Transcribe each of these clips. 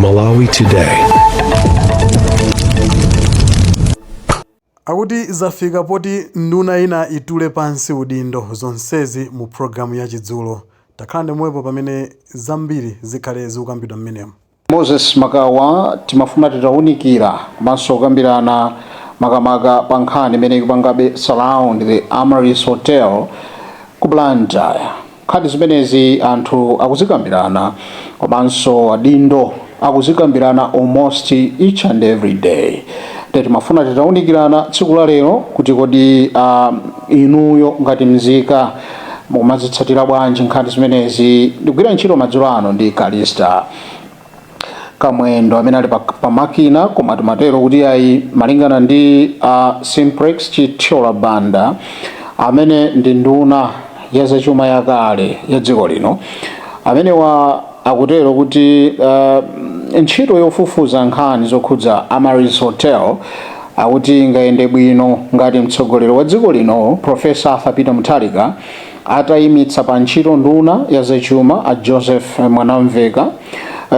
Malawi Today. Akuti zafika poti nduna ina itule pansi udindo zonsezi mu programu ya Chidzulo. Takhalani pomwepo pamene zambiri zikhale zikukambidwa mmenemo. Moses Makawa, timafuna titaunikira komanso kukambirana makamaka pa nkhani imene ikupangabe surround the Amaryllis Hotel ku Blantyre. Nkhani zimenezi anthu akuzikambirana komanso adindo akuzikambirana almost each and every day. Nde timafuna titaunikirana tsiku la lero kuti kodi inuyo ngati mzika mukumazitsatira bwanji nkhani zimenezi. Ndikugwira ntchito madzulo ano ndi Kalista Kamwendo amene ali pa makina, koma timatero kuti ayi, malingana ndi Simplex Chithyola Banda amene ndi nduna ya zachuma yakale ya dziko lino, amenewa akutero kuti ntchito yofufuza nkhani zokhudza Amaryllis Hotel akuti ingayende bwino ngati mtsogoleri wa dziko lino Professor Arthur Peter Mutharika atayimitsa pa ntchito nduna ya zachuma a Joseph Mwanamveka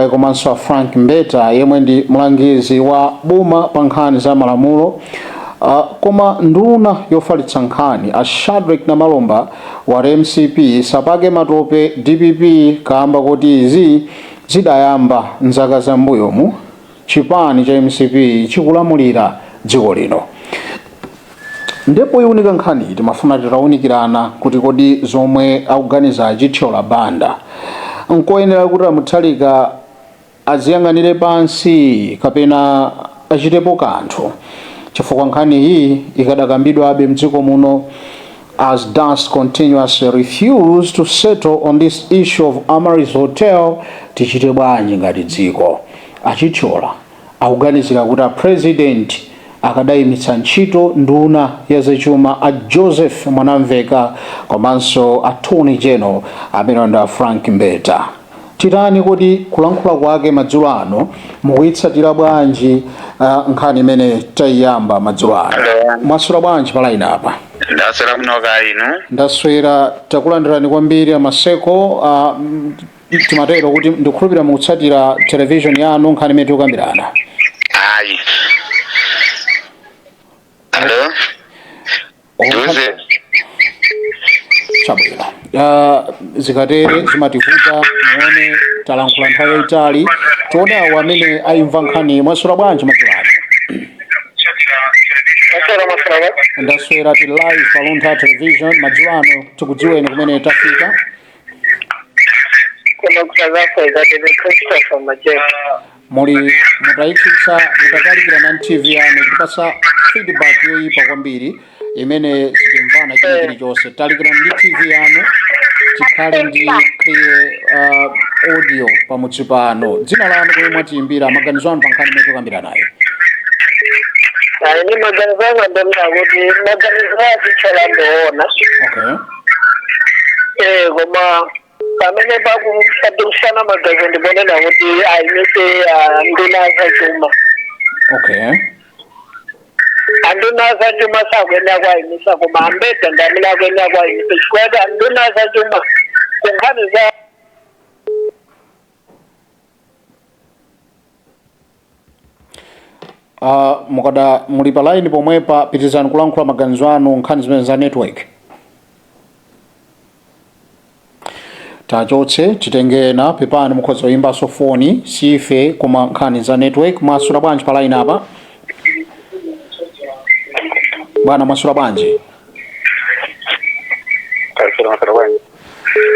komanso a Frank Mbeta yemwe ndi mlangizi wa boma pa nkhani za malamulo. Koma nduna yofalitsa nkhani a Shadric Namalomba wati MCP isapake matope DPP kamba kuti izi zidayamba mzaka zambuyomu chipani cha MCP chikulamulira dziko lino. Ndipo iwunika nkhani timafuna titawunikirana kuti kodi zomwe akuganiza a Chithyola Banda nkoyenera kuti a Mutharika aziyang'anire pansi kapena achitepo kanthu, chifukwa nkhani iyi ikadakambidwabe mdziko muno as dust continuously refuse to settle on this issue of Amaryllis Hotel. Tichite bwanji ngati dziko? A Chithyola akuganizira kuti a president akadayimitsa ntchito nduna ya zachuma a Joseph Mwanamveka komanso attorney general amene ndi a Frank Mbeta. Titani kodi kulankhula kwake madzulo ano? Mukuyitsatira bwanji nkhani imene tayiyamba madzulo ano? Hello. Mwaswera bwanji pa line apa? Ndaswera kuno ka inu. Ndaswera, takulandirani kwambiri amaseko. Timatero kuti ndikukhulupirira mukutsatira television yanu nkhani imene tikukambirana. Ayi. Hello. Ndiuze. Chabwino, zikatere zimativuta, muone talankhula nthawi yayitali. Tione awo amene ayimva nkhani. Mwaswera bwanji madzulo ano? Maswera. Ndaswera, tili live pa Luntha Television madzulo ano. Tikudziweni kumene tafika. Kuno ku South Africa, tili Christopher Majek. Muli mutayitsitsa, mutatalikirana ndi TV yanu, kutipatsa feedback yoyipa kwambiri imene sitimvana china chilichonse. Talikirana ndi TV yanu tikhale ndi clear audio pamudzi pano. Dzina lanu, kumene mwatiyimbira, maganizo anu pa nkhani imene tikukambirana nayo. Ayi, ni maganizo anga ndonena kuti maganizo a Chithyola ndoona. Eh, koma pamene pakusadusana magazi ndiponena kuti ayimise nduna zachuma. Anduna zachuma sakuyenera kuayimisa, koma ambeta ndi amene akuyenera kuayimisa, chifukwa anduna zachuma kunkhani za Mukada muli pa line pomwepa, pitirizani kulankhula maganizo anu. Nkhani zimene za network tachotse, titenge ena. Pepani, mukhoza kuyimbanso foni, sife koma nkhani za network. Mwaswera bwanji pa line apa bwana? Mwaswera bwanji?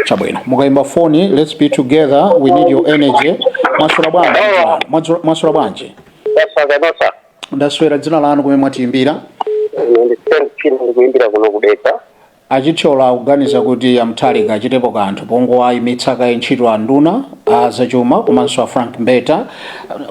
Chabwino, mukayimba foni, let's be together, we need your energy. Mwaswera bwanji? Mwaswera bwanji? Ndaswera. Ndaswera. Dzina lanu, kumene mwatiyimbira? Ndikuyimbira kuno kudetsa. Achithyola akuganiza kuti amutharika achitepo kanthu pongowayimitsa kaye ntchito a nduna a zachuma komanso a Frank Mbeta,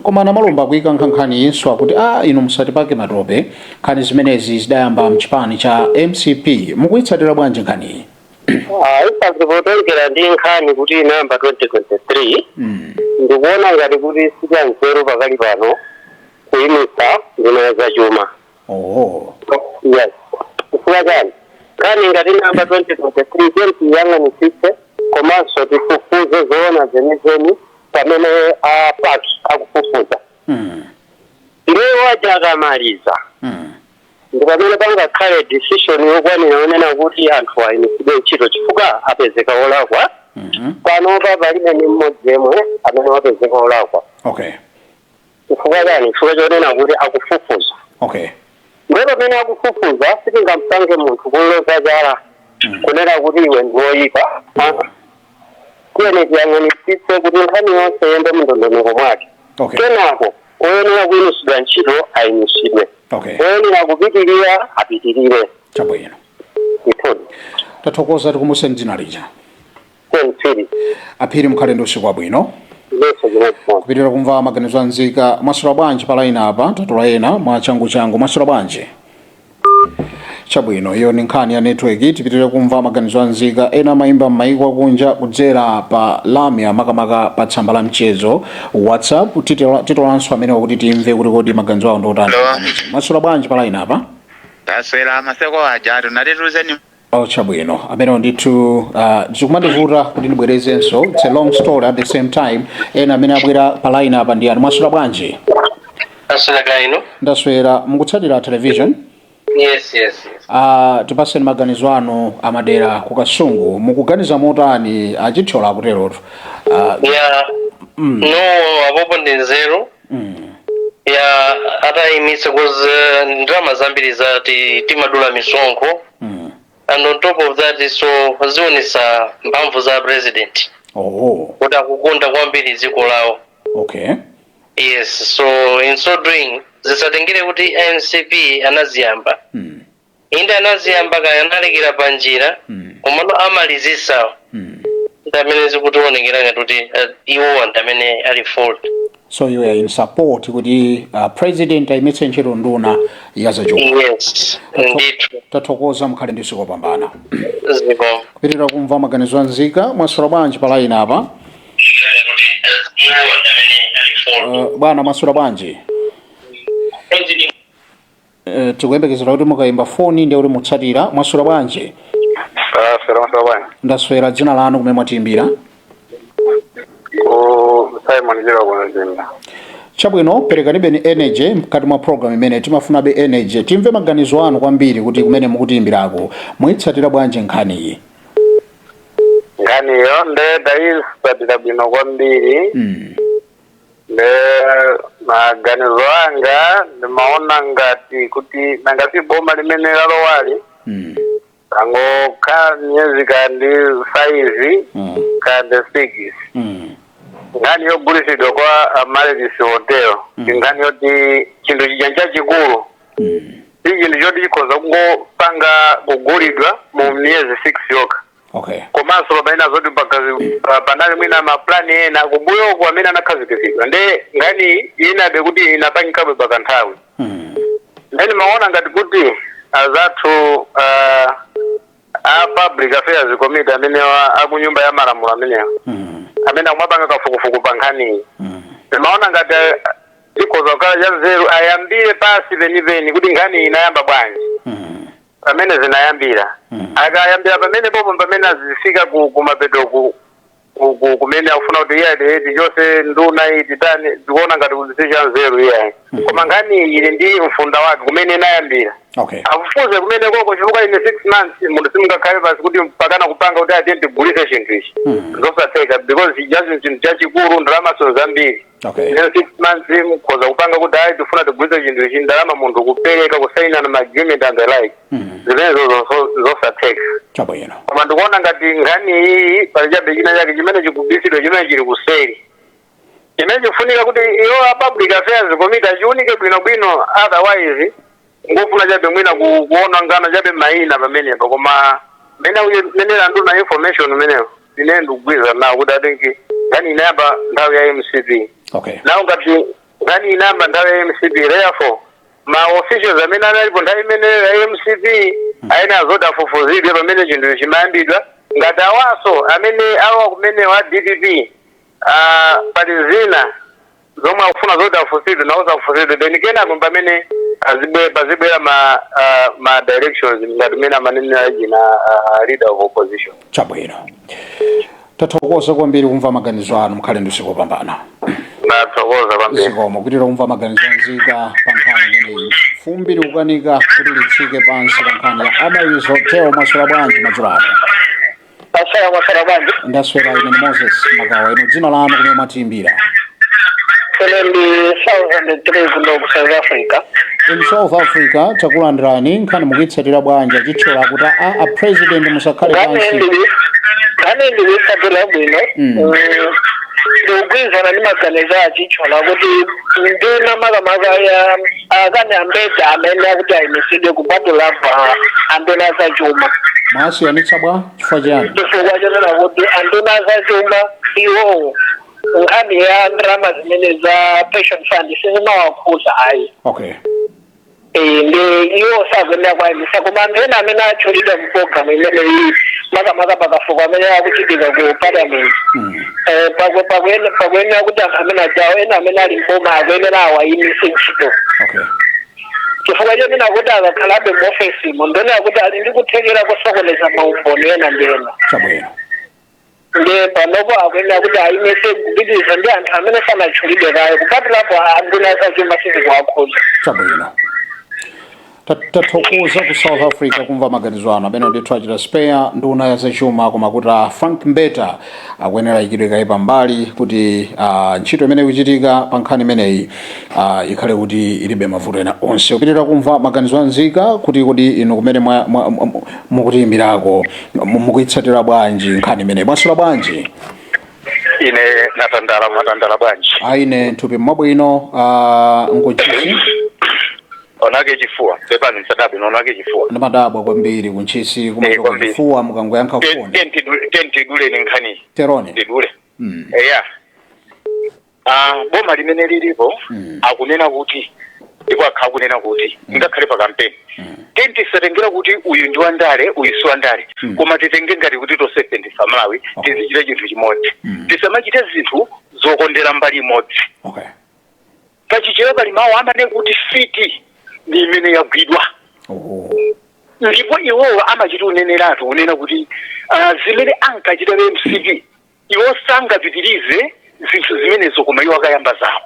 koma anamalomba kuyika nkhani inso akuti a inu musatipake matope, nkhani zimenezi zidayamba mchipani cha MCP. Mukuyitsatira bwanji nkhaniyi? Ifazi potengera ndi nkhani kuti inayamba 2023, ndikuona ngati kuti sichanzeru pakali pano kuyimitsa nduna ya zachuma. Yes, chifukwa chani? Nkhani ngati inayamba 2023, tiye tiyang'anitsitse komanso tifufuze zoona zenizeni pamene a PAC. akufufuza. Ndiye waja akamaliza, ndi pamene pangakhale decision yokwanira yonena kuti anthu ayimitsidwe ntchito chifukwa apezeka olakwa. Panopa palibe ni mmodzi yemwe amene wapezeka olakwa. Chifukwa chani? Chifukwa chonena kuti akufufuza. Ndipo pamene akufufuza, sitingampange munthu kuloza chala kunena kuti iwe ndi woyipa. Tiyeni tiyang'anitsitse kuti nkhani yonse yende mndondomeko mwake. Kenako oyenera kuyimitsidwa ntchito ayimitsidwe, oyenera kupitirira apitirire. Ithodi. Tathokoza. Tikumbuseni dzina lija. Ken Phiri. Aphiri, mukhale ndi usiku wabwino. Leso chimodzimodzi. Kupitirira kumva maganizo anzika. Mwaswera bwanji pa line apa? Tatola ena mwa changu changu. Mwaswera bwanji? Chabwino, iyo ni nkhani ya network. Tipitirire kumva maganizo anzika. Ena amayimba m'mayiko akunja kudzera pa lamya, makamaka pa tsamba la mchezo WhatsApp. Titolanso amenewa kuti timve kuti kodi maganizo awo ndiotani. Hello. Mwaswera bwanji pa line apa? Taswera maseko aja, tunatituzeni. Oh, chabwino. Amenewo ndithu zikumandivuta kuti ndibwerezenso. It's a long story. At the same time, ena amene abwera pa line apa ndi anu. Mwaswera bwanji? Aswera ino. Ndaswera. Mukutsatira television? Yes. Tipaseni maganizo anu amadera kuKasungu. Mukuganiza motani? Achithyola akuterotu. Yeah. No, apopo ndi nzeru. Yeah, atayimitsa cause ndalama zambiri zati timadula misonkho. And on top of that, so zionesa mphamvu za president kuti akukonda kwambiri dziko lawo. Yes, so in so doing, zisatengere kuti MCP anaziyamba. Inde, anaziyamba, kaya analekera pa njira, komano amalizisa ndi amene zikutionekera ngati kuti iwowa ndi amene ali fault. So you are in support kuti president ayimitse ntchito nduna ya zachuma? Yes, ndithu. Tathokoza, mukhale ndi usiku wopambana. Ziko. Kupitirira kumva maganizo anzika. Mwaswera bwanji pa line apa? Bwana, mwaswera bwanji? Tikuyembekezera kuti mukayimba foni ndiye kuti mutsatira. Mwaswera bwanji? Aswera, maswera bwanji? Ndaswera. Dzina lanu, kumene mwatiyimbira? Ku Simon Jero kuno Mzimba. Chabwino, perekanibe ni energy mkati mwa program imene timafunabe energy. Timve maganizo anu kwambiri kuti kumene mukutiyimbirako muyitsatira bwanji nkhaniyi. Nkhaniyo nde tayitsatira bwino kwambiri. Nde maganizo anga, ndimaona ngati kuti nanga si boma limene lalowali angokhala miyezi kandi 5 kandi 6. Nkhani yogulitsidwa kwa Amaryllis Hotel ndi nkhani yoti chinthu chija nchachikulu. Si chinthu choti chikhoza kungopanga kugulidwa mu miyezi 6 yokha. Komanso pamene zoti panali mwina maplani ena kumbuyoko amene anakhazikitsidwa, nde nkhani inabe kuti inapangikabe pakanthawi. Then maona ngati kuti azathu a Public Affairs Committee amene akunyumba ya malamulo amenewa amene akumapanga kafukufuku pa nkhaniyi, ndimaona ngati zikhoza kukhala cha nzeru ayambire pasi penipeni kuti nkhani inayamba bwanji, pamene zinayambira. Akayambira pamene popo, pamene azifika kumapeto kumene akufuna kuti iye tichose nduna iyi, titani, zikuona ngati kuti si cha nzeru iyayi. Koma nkhani iyi ili ndi mfunda wake kumene inayambira. Afufuze kumene koko, chifukwa ine 6 months munthu simungakhale pasi kuti pakana kupanga kuti atiye tigulise chinthu ichi. Zosatheka, because chijazi chinthu chachikulu, ndalamaso zambiri. Then 6 months mukhoza kupanga kuti ayi, tifuna tigulise chinthu ichi, ndalama munthu kupereka, kusainana ma agreement and the like. Zimenezo zosatheka. Koma ndikuona ngati nkhani iyi pali chabe china chake chimene chikubisidwa, chimene chili kuseri, chimene chikufunika kuti iwo a Public Affairs Committee achiunike bwinobwino. Otherwise ngofuna chabe mwina kuona ngana chabe mayina pamenepo. Koma mene mene landuna information umenewo, ine ndikugwirizana nawo kuti I think nkhani inayamba nthawi ya MCP. Nawo ngati nkhani inayamba nthawi ya MCP, therefore ma officials amene analipo nthawi imeneyo ya MCP ayenera zoti afufuzidwe pamene chinthu chimayambidwa. Ngati awaso amene awa kumene wa DPP, pali zina zomwe akufuna zoti afusidwe, nawo afusidwe. Then kenako pamene pazibwera ma directions ngati mmene amanenera jina leader of opposition. Chabwino, tathokoza kwambiri kumva maganizo anu. Mukhale ndi usiku wopambana. Ndathokoza kwambiri. Zikomo kupitira kumva maganizo anzika pa nkhani imeneyi. Fumbi likukanika kuti litsike pansi pa nkhani ya Amaryllis Hotel. Mwaswera bwanji madzulo ano? Asala, mwaswera bwanji? Ndaswera ine ndi Moses Magawa. Ino dzina lanu, kumene mwatiimbira? Ine ndi 1003 kuno ku South Africa. In South Africa, takulandirani. Nkhani mukuyitsatira bwanji? Achithyola kuti a president musakhale pansi. Nkhani ndikuyitsatira bwino. Ndikugwirizana ndi maganizo achithyola kuti nduna, makamaka ya akani ambeta amene akuti ayimitsidwe, kupatula pa anduna zachuma. Mwasiyanitsa bwa? Chifukwa chiyani? Chifukwa chonena kuti anduna zachuma iwowo, nkhani ya ndalama zimene za pension fund sizimawakhuza ayi. Ndi iwo sakuyenera kuayimisa, koma anthu ena amene atchulidwa mu program imeneyi, makamaka pakafukufuku amene akuchitika ku parliament, pakuyenera kuti anthu amene ajawo, ena amene ali mboma, akuyenera awayimise ntchito, chifukwa chonena kuti akakhalabe mu ofesimo, ndionera kuti ali ndi kuthekera kosokoneza maumboni ena ndi ena. Ndi panopo akuyenera kuti ayimise, kupitiriza ndi anthu amene sanatchulidwe kaye, kupatulapo anduna zachuma sizikuwakhuza. Chabwino. Tathokoza ku South Africa kumva maganizo anu amene ndithu achita spare nduna ya zachuma, koma kuti a Frank Mbeta akuyenera ikidwe kaye pambali kuti ntchito imene ikuchitika pa nkhani imeneyi ikhale kuti ilibe mavuto ena onse. Kupitirira kumva maganizo anzika kuti kodi inu kumene mukutiyimbirako mukuyitsatira bwanji nkhani imeneyi? Mwaswera bwanji? Ine natandala, mwatandala bwanji? Aine nthupi mwabwino, nkuchisi. Onake chifuwa, pepani, msadabe onake chifuwa. Ndimadabwa kwambiri kuntchisi kumachoka Kwambiri. chifuwa mukangoyankha foni. Tentiduleni nkhani. Teroni. Tidule. Eya, boma limene lilipo akunena kuti, ndipo akha akunena kuti ngakhale pa kampeni, tentisatengera kuti uyu ndi wandale, uyu si wandale, koma titenge ngati kuti tonsefe ndife Amalawi. Tizichita chinthu chimodzi, tisamachite zinthu zokondera mbali imodzi. Pachichewa pali mawu amene kuti fiti ndi imene yagwidwa. Ndipo iwowo amachita uneneratu unena kuti zimene ankachita MCP, iwo sangapitirize zinthu zimenezo, koma iwo akayamba zawo.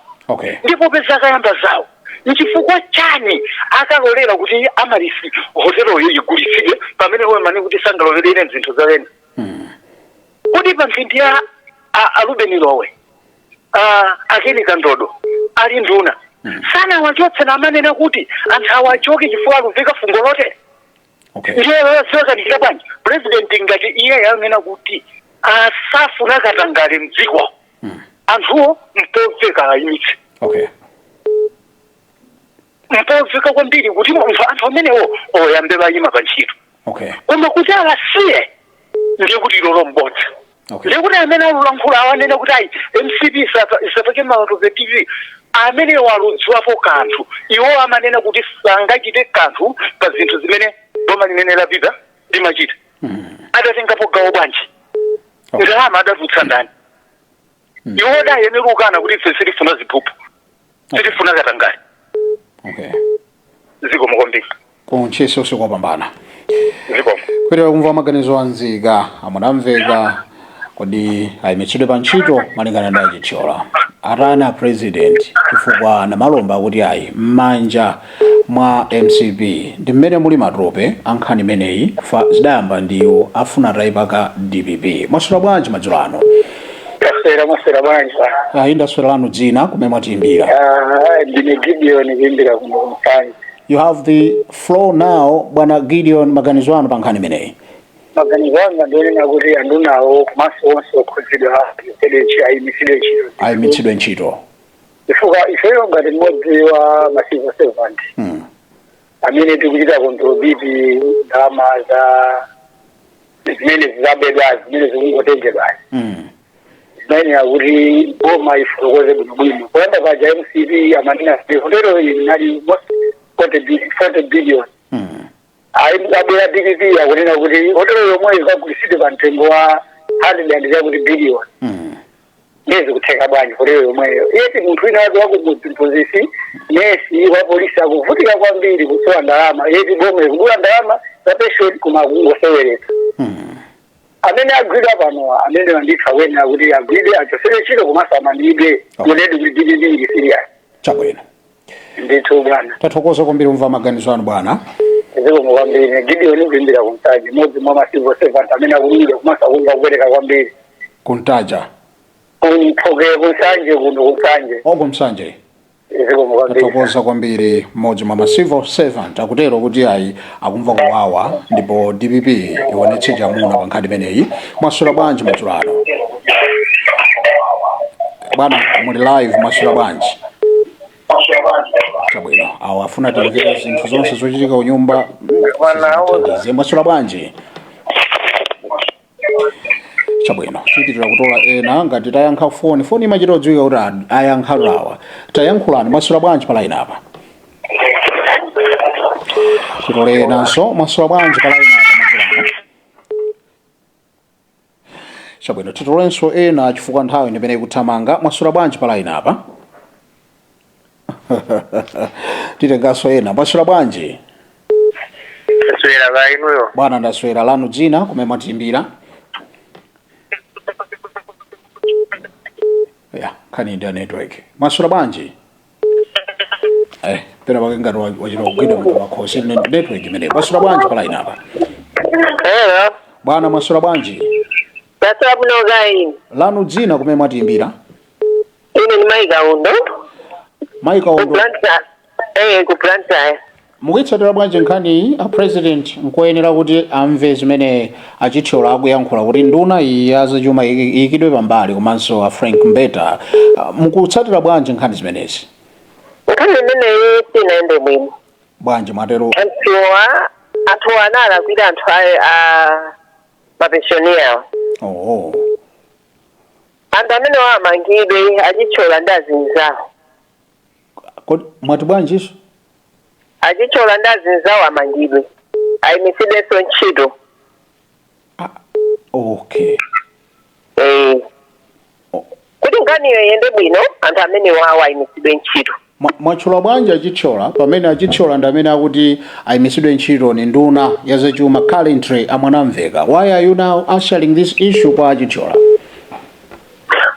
Ndipo peza akayamba zawo, nchifukwa chani akalolera kuti Amaryllis hoteloyo igulitsidwe pamene iwo mane kuti sangalolere zinthu zawene? Kodi pa mphindi ya a Ruben Lowe, akeni Kandodo ali nduna, sanawachotse namanena kuti anthu awachoke chifukwa alumveka fungo lotere? Ndiye ziwakanikira bwanji president ngati iye yanena kuti asafuna katangale mdziko? Anthuwo mpomveka ayimitse. Mpomveka kwambiri kuti munthu, anthu amenewo oyambe bayima pa ntchito. Koma kuti alasiye, ndiye kuti ilolo mbodza. Ndiye kuti amene alulankhula awanena kuti ayi, MCP isapake maloto TV, amene waludziwapo kanthu, iwo amanena kuti sangachite kanthu pa zinthu zimene boma limene lapita limachita. Adatengapo gawo bwanji? Ndalama adatutsa ndani? Iwo adayenera kukana kuti ife sitifuna ziphuphu, sitifuna katangale. Zikomo kwambiri. Kuntchisi, usiku wopambana. Zikomo. Kuitira kumva maganizo anzika, amunamveka. Kodi ayimitsidwe pa ntchito malingana ndi achithyola atani a president, chifukwa namalomba akuti ayi, m'manja mwa MCP ndi mmene muli matope ankhani imeneyi, fa zidayamba ndiwo afuna atayipaka DPP. Mwaswera bwanji madzulo ano? Taswera, mwaswera bwanji? Ayi, ndaswera. Lanu dzina, kumene mwatiyimbira? Ah, ndine Gideon, kuimbira kuno kumfani. You have the floor now, bwana Gideon. Maganizo anu pa nkhani imeneyi? Maganizo anga ndionena kuti andunawo komanso onse okhudzidwa ayimitsidwe ntchito. Ayimitsidwe ntchito. Chifukwa ifeyo ngati mmodzi wa ma civil servant amene tikuchita contribute ndalama za zimene zizabedwa, zimene zikungotengedwazi, zimayenera kuti boma ifotokoze bwinobwino. Kuyamba paja MCP amanena kuti hotelo iyi inali 40 billion. Ayi, abwera DPP akunena kuti hotelo yomwe ikagulitsidwe pa mtengo wa 100 and chakuti billion. Ndezi kutheka bwanji hotelo yomweyo, yeti munthu wina wake wakumudzi, mphunzitsi, nesi, wa polisi, akuvutika kwambiri kusowa ndalama, yeti boma ikudula ndalama za pension koma akungoseweretsa? Amene agwidwa panowa, amene ndithu akuyenera kuti agwidwe, achotsedwe ntchito komanso amangidwe. Kunedi kuti DPP ili serious. Chabwino. Ndithu, bwana. Tathokoza kwambiri kumva maganizo anu, bwana. Zikomo kwambiri. Gideon kuimbira kuMtaji, mmodzi mwa ma civil servant amene akulira komanso akumva kupereka kwambiri. Kuntaja? Kumphoke, kuNsanje kuno, kuNsanje. Oko Msanje. Zikomo kwambiri. Tathokoza kwambiri. Mmodzi mwa ma civil servant akutero kuti ayi, akumva kuwawa ndipo DPP ionetse chamuna pa nkhani imeneyi. Mwaswera bwanji madzulo ano, bwana? Muli live. Mwaswera bwanji? Chabwino, awo afuna timvere zinthu zonse zochitika kunyumba. Thandize. Mwaswera bwanji? Chabwino, tipitirira kutola ena ngati tayankha foni. Foni imachita kudziwika kuti ayankha awa. Tayankhulani. Mwaswera bwanji pa line apa? Titole enanso. Mwaswera bwanji pa line apa madzulo ano? Chabwino, titolenso ena chifukwa nthawi ndimene ikuthamanga. Mwaswera bwanji pa line apa? Titenganso ena. Mwaswera bwanji? Taswera, ka inuyo? Bwana, ndaswera. Lanu dzina, kumene mwatiimbira? Ya, nkhani ndi ya network. Mwaswera bwanji? Pena pake ngati wachita kugwidwa munthu makhosi network imene. Mwaswera bwanji pa line apa? Hello. Bwana, mwaswera bwanji? Taswera bwino, kayi. Lanu dzina, kumene mwatiimbira? Ine ni Mayi Kaundo. Mayi Ku Kaundo. Blantyre. Ku Blantyre. Mukuyitsatira bwanji nkhani? A president nkoyenera kuti amve zimene aChithyola akuyankhula kuti nduna iyi ya zachuma iyikidwe pambali, komanso a Frank Mbeta? Mukutsatira bwanji nkhani zimenezi? Nkhani imeneyi sinayende bwino. Bwanji mwatero? Anthuwa analakwira anthu a mapensioniyawo. Oh. Anthu amene amangidwe, aChithyola ndi azinzawo. Kodi mwati bwanjiso? AChithyola ndi azinzawo amangidwe, ayimitsidwenso ntchito. Okay. Eh. Kuti nkhaniyo iyende bwino, anthu amene wawo ayimitsidwe ntchito. Mwatchula bwanji aChithyola pamene aChithyola ndi amene akuti ayimitsidwe ntchito ni nduna ya zachuma currently, aMwanamveka? Why are you now ushering this issue kwa aChithyola?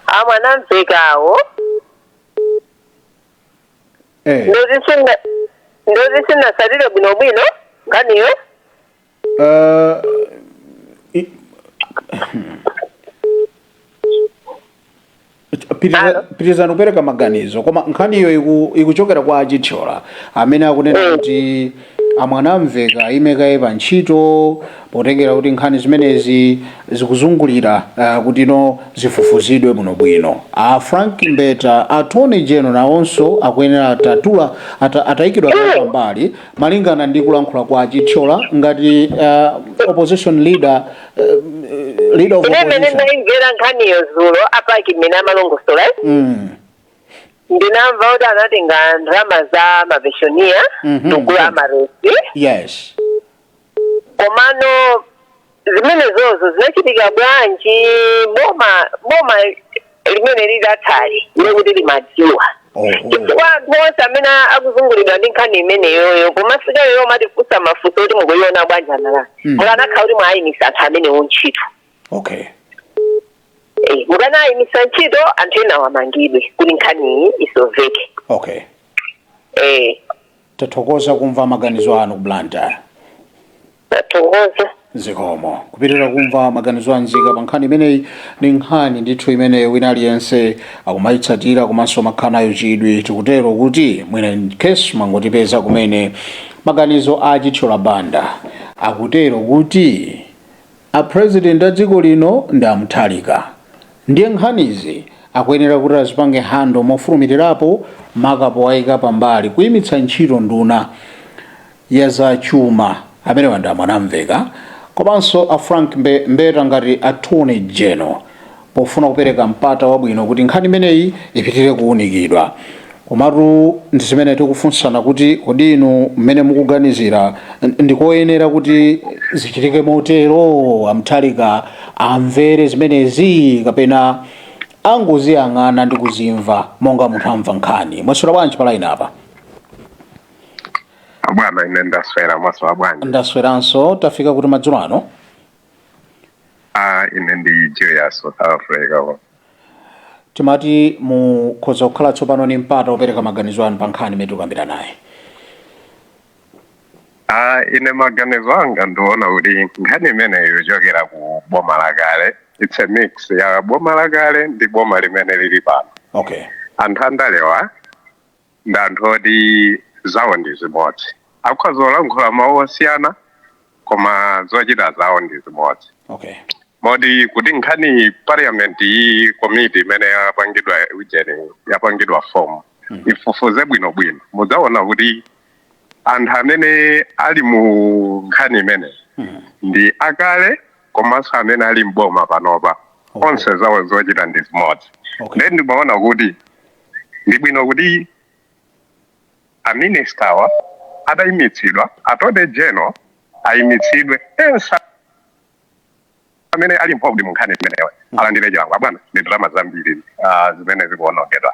AMwanamvekawo ndoti sinasalire bwinobwino nkhaniyo. Pitirizani kupereka maganizo, koma nkhaniyo ikuchokera kwa aChithyola amene akunena kuti aMwanamveka aime kaye pa ntchito potengera kuti nkhani zimenezi zikuzungulira, kuti no zifufuzidwe bwinobwino. A Frank Mbeta, attorney general, nawonso akuyenera atatula atayikidwa kaye pambali malingana ndi kulankhula kwa aChithyola ngati opposition leader, leader of Ine imene opposition. Ndayimvera nkhaniyo zulo apaki mmene amalongosola, ndinamva kuti anatenga ndalama za mapensioniya ndikugula Amaryllis. Komano zimenezozo zinachitika bwanji? Boma limene lidathali ile kuti limadziwa, chifukwa anthu onse amene akuzungulidwa ndi nkhani imeneyoyo, pomafika yoyo matifunsa mafunso kuti mukuiona bwanji anala, mukanakhala kuti mwayimisa anthu amenewo ntchito. Mukanayimisa ntchito, anthu ena amangidwe kuti nkhaniyi isoveke. Tathokoza kumva maganizo anu ku Blantyre. Tathokoza. Zikomo. Kupitirira kumva maganizo anzika pa nkhani imeneyi. Ndi nkhani ndithu imene wina aliyense akumayitsatira komanso makhala nayo chidwi. Tikutero kuti mwina in case mwangotipeza kumene, maganizo a Chithyola Banda akutero kuti a president a dziko lino ndi aMutharika, ndiye nkhanizi akuyenera kuti azipange handle mofulumirirapo, makapo ayika pambali kuyimitsa ntchito nduna ya zachuma amene wanda Mwanamveka komanso a Frank Mbeta ngati attorney general, pofuna kupereka mpata wabwino kuti nkhani imeneyi ipitirire kuwunikidwa. Komatu ndi zimene tikufunsana kuti kodi inu mmene mukuganizira, ndikoyenera kuti zichitike motero? AMutharika amvere zimenezi kapena angoziyang'ana ndi kuzimva monga munthu amva nkhani? Mwaswera bwanji pa line apa? Bwana, ine ndaswera. Mwaswera bwanji? Ndasweranso. Tafika kuti madzulo ano? Ah, ine ndi Julius, South Africa. Timati mukhoza kukhala tsopano ni mpata opereka maganizo anu pa nkhani imene tikukambira naye. Ah, ine maganizo anga ndiona kuti nkhani imeneyo yochokera ku boma lakale, it's a mix ya boma lakale ndi boma limene lili pano. Anthu andalewa ndi anthu oti zawo ndi zimodzi, akhoza kulankhula mawu osiyana koma zochita zawo ndi zimodzi. Moti kuti nkhani parliament iyi, committee imene yapangidwa ujeni, yapangidwa form, ifufuze bwinobwino, mudzaona kuti anthu amene ali mu nkhani imene ndi akale komanso amene ali mboma panopa, onse zawo zochita ndi zimodzi. Then ndimaona kuti ndi bwino kuti aministawa atayimitsidwa, attorney general ayimitsidwe, ense amene ali involved mu nkhani imeneyo alandire chilango. Abwana, ndi ndalama zambiri zimene zikuonongedwa.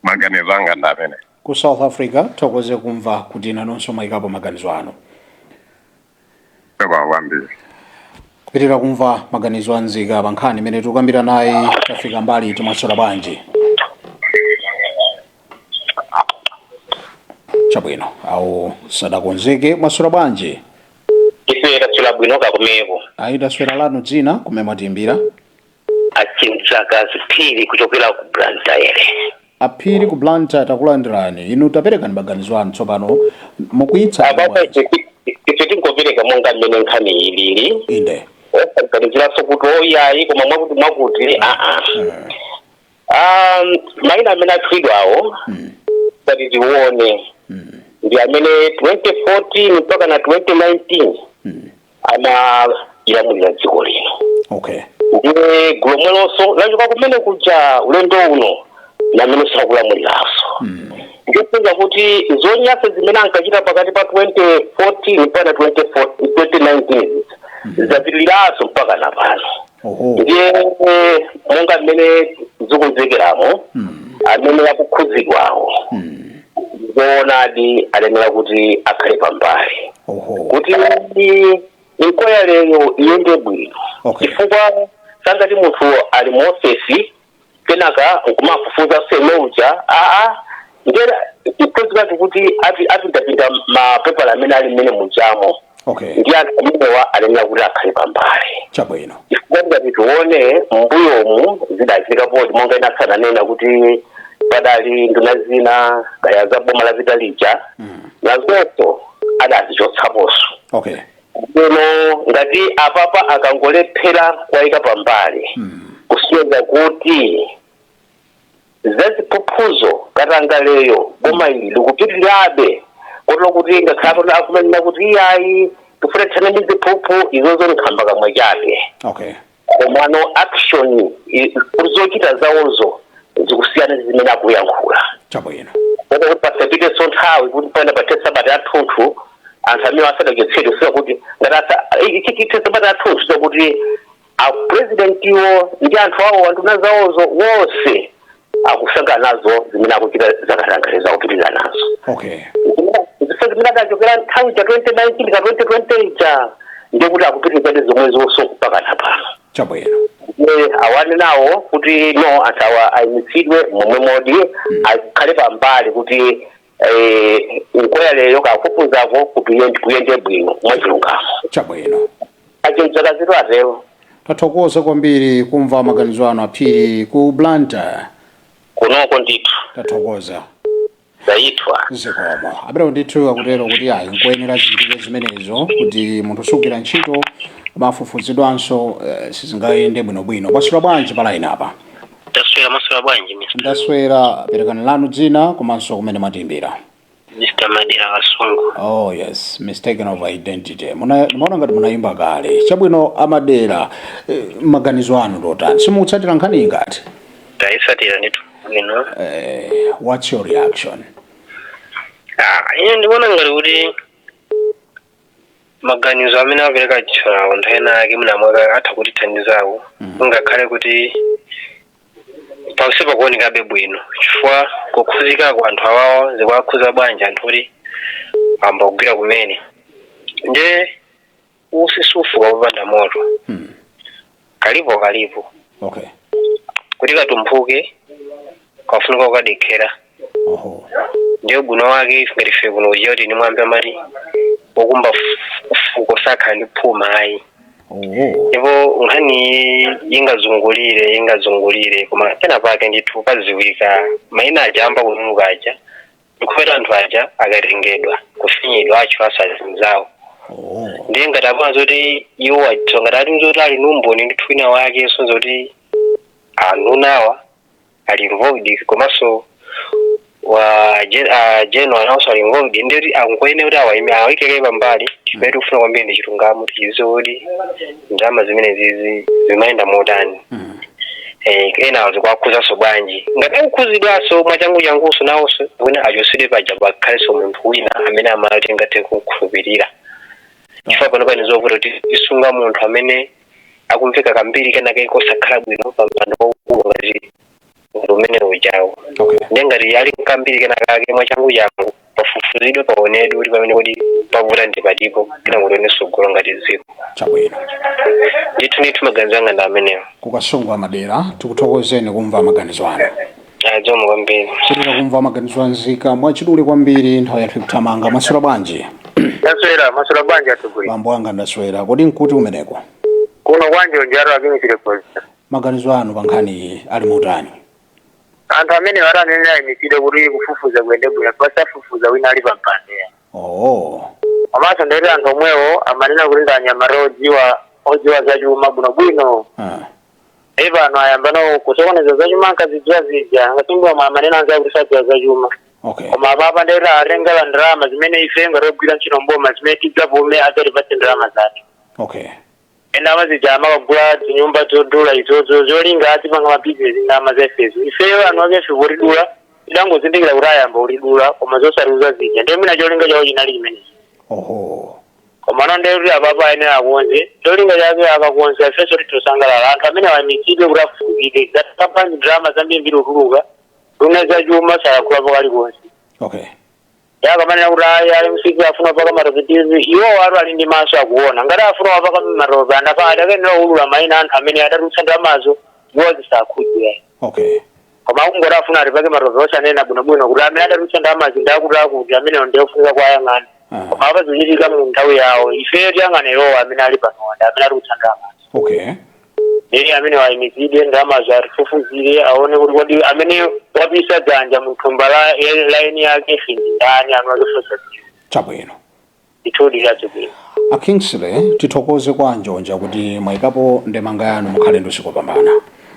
Maganizo anga ndi amene. Ku South Africa, thokoze kumva kuti nanonso mwayikapo maganizo anu. Kwa kwambiri. Kupitirira kumva maganizo anzika pa nkhani imene tikukambira naye, tafika mbali. Timwaswera bwanji? Chabwino, awo sadakonzeke. Mwaswera bwanji? Ife taswera bwino kakumeko. Ayi, taswera. Lanu dzina, kumene mwatiimbira? Achimzakazi Phiri kuchokera ku Blantyre. Aphiri ku Blantyre, takulandirani. Inu taperekani maganizo anu tsopano, mukuyitsa Apapa ife tingopereka monga mmene nkhani ilili, osaganiziranso kuti oyayi, koma mwakuti mwakuti aa. Mayina amene atchulidwawo, ngati tione, ndi amene 2014 mpaka na 2019 amayilamulira dziko lino. Ndiye gulu lomwelonso lachoka kumene kuja, ulendo uno namene sakulamuliranso. Ndikufunza kuti zonyasa zimene ankachita pakati pa 2014 mpaka 24 2019 zapitiriranso mpaka na pano. Ndiye monga mmene zikumvekeramo, amene akukhudzidwawo zoonadi ayenera kuti akhale pambali kuti inquiryyo iyende bwino, chifukwa sangati munthu ali mu ofesi kenaka nkumafufuza seme uja aa. Ndiye ikukhuzikati kuti apindapinda mapepala amene ali mmene mujamo. Ndi anthu amenewa ayenera kuti akhale pambali, chifukwa tikati tione mbuyomu zidachitika poti monga ina asananena kuti padali nduna zina kaya za boma lapita lija, nazonso adazichotsaponso. Kuno ngati apapa akangolephera kuwayika pambali, kusonyeza kuti zaziphuphuzo, katangaleyo, boma ili likupitirirabe, kotero kuti ngakhale akumanena kuti iyayi, tifuna tithane ndi ziphuphu, izozo nkhamba kamwe chabe. Komano action zochita zawozo zikusiyana ndi zimene akuyankhula. Koma kuti pasapitenso nthawi kuti pena pathe sabata athunthu anthu amene asadachotsedwe, sika kuti ngati ithe sabata athunthu, sika kuti apresidentiwo ndi anthu awo, anduna zawozo wonse akusangana nazo zimene akuchita zakatangale, zakupitirira nazo. Zifo zimene adachokera nthawi cha 2019 ka 2020 ija, ndikuti akupitirizabe zomwe zonso mpaka napano. Awane nawo kuti no, anthu awa ayimitsidwe momwe modi akhale pambali kuti inquiryyo kafufuzako kuti kuyende bwino mwachilungamo. Achimdzakazitu atero. Tathokoza kwambiri kumva maganizo anu, Aphiri ku Blantyre. Kunoko ndithu. Tathokoza. Zayithwa. Zikomo. Aperewo ndithu akutero kuti ayi, nkuyenera zichitike zimenezo, kuti munthu sugwira ntchito mafufuzidwanso, sizingayende bwinobwino. Mwaswera bwanji pa line apa? Taswera. Maswera bwanji, Mr. Ndaswera. Perekani lanu dzina komanso kumene mwatiimbira. Mr Madera, Kasungu. Oh yes, mistaken of identity. Munaona ngati munayimba kale. Chabwino, Amadera, maganizo anu ndotani? Simukutsatira nkhani ingati? Tayisatira ndithu bwino. What's your reaction? Ah, ine ndikuona ngati kuti maganizo amene apereka Chisolawo nthawi ina yake mwina mwake atha kutithandizako, ngakhale kuti pansi pakuonekabe bwino, chifukwa kukhuzikako anthu awawa zikuwakhuza bwanji anthu kuti amba kugwira kumene? Nde Utsi sufuka popanda moto. Kalipo kalipo. Kuti katumphuke kafunika kukadekhera. Ndiye ubwino wake ngati ife kuno kuja kuti nimwambe amati wokumba fuko sakhala ndi phuma ayi. Ndipo nkhani ingazungulire ingazungulire, koma pena pake ndithu paziwika mayina aja amba kunuluka aja, nkhupeta anthu aja akatengedwa kufinyidwa acho asazinzawo. Ndiye ngati apona zoti iwo adziwa, ngati ali zoti ali numboni ndithu wina wake sonza kuti anunawa ali involved, komanso wa general anawso ali involved, ndiye kuti angoyenera kuti awayime awayikeke pambali. Chimene tikufuna kwambiri ndi chilungamo, tichidziwe kuti ndalama zimene zizi zimayenda motani. Ena zikuwakhuzanso bwanji? Ngati akukhuzidwanso mwachangu changuso, nawonso wina achosedwe paja, pakhalenso munthu wina amene amati ngathe kukhulupirira, chifukwa pano pani zovuta kuti tisunga munthu amene akumveka kambiri kenake kosakhala bwino pa mpando waukulu ngati umene ujawo. Ndiye ngati ali kambiri kenakake, mwachangu changu pafufuzidwe, paonedwe kuti pamene kuti pavuta ndi patipo, kena kuti one sogolo ngati dziko. Chabwino. Ndithu ndithu, maganizo anga ndi amenewo. Kukasungu amadera, tikuthokozeni kumva maganizo anu. Zikomo kwambiri. Kutika kumva maganizo anzika mwachidule kwambiri, nthawi yathu ikuthamanga. Mwaswera bwanji? Ndaswera, maswera bwanji atuguli? Bambo anga, ndaswera. Kodi nkuti kumeneko? Kuno kwanje njaro akini chirekoza. Maganizo anu pa nkhani ali motani? Anthu amene waranenera ayimitire kuti kufufuza kuyende bwino, pasafufuza wina ali pampando. Komanso ndeti anthu omwewo amanena kuti ndi anyamata odziwa, odziwa zachuma bwinobwino. Eyi, pano ayambano kusokoneza zachuma, ankazidziwa zija ngasimbi amanena anza kuti sadziwa zachuma. Koma apapa ndeti atengera ndalama zimene ife ngati ogwira ntchito mboma zimene tidzapume adzatipatse ndalama zathu. Ena amazija amakagula zinyumba zodula izozo, zolinga azipanga mabizinesi ndalama za ifezo. Ifeyo anthu ake ife potidula tidangozindikira kuti ayamba kutidula, koma zosatiuza zija, ndiye mwina cholinga chawo chinali chimenechi. Koma ano ndiye kuti apapa ayenera akonze cholinga chake, akakonza ifenso titosangalala. Anthu amene ayimitsidwe kuti afufuzidwe zakampani, ndalama zambirimbiri kutuluka, nduna zachuma sayankhulapo kalikonse. Yakamanena kuti ayi, ali msiki afuna paka matope TV, iwo watu ali ndi maso akuona. Ngati afuna wapaka matope, andapa adakenera kuulula mayina anthu amene adatulutsa ndalamazo, iwo zisakhudze. Koma akungoti afuna atipake matope osanena bwinobwino kuti amene adatulutsa ndalamazi ndakuti akuti amenewo ndiye ofunika kuwayang'ana. Koma apa zikuchitika mu nthawi yawo, ifeyo tiyang'ane iwowo amene ali panowa ndi amene atulutsa ndalamazo. Ndiye amene wayimitsidwe, ndalamazo atifufuzire, aone kuti kodi amene wapisa dzanja mu thumba la laini yake ife ndi ndani, anu akefusa. Ndithudi chabwino. A Kingsley, tithokoze kwa Anjonja kuti mwayikapo ndemanga yanu. Mukhale ndi usiku wopambana.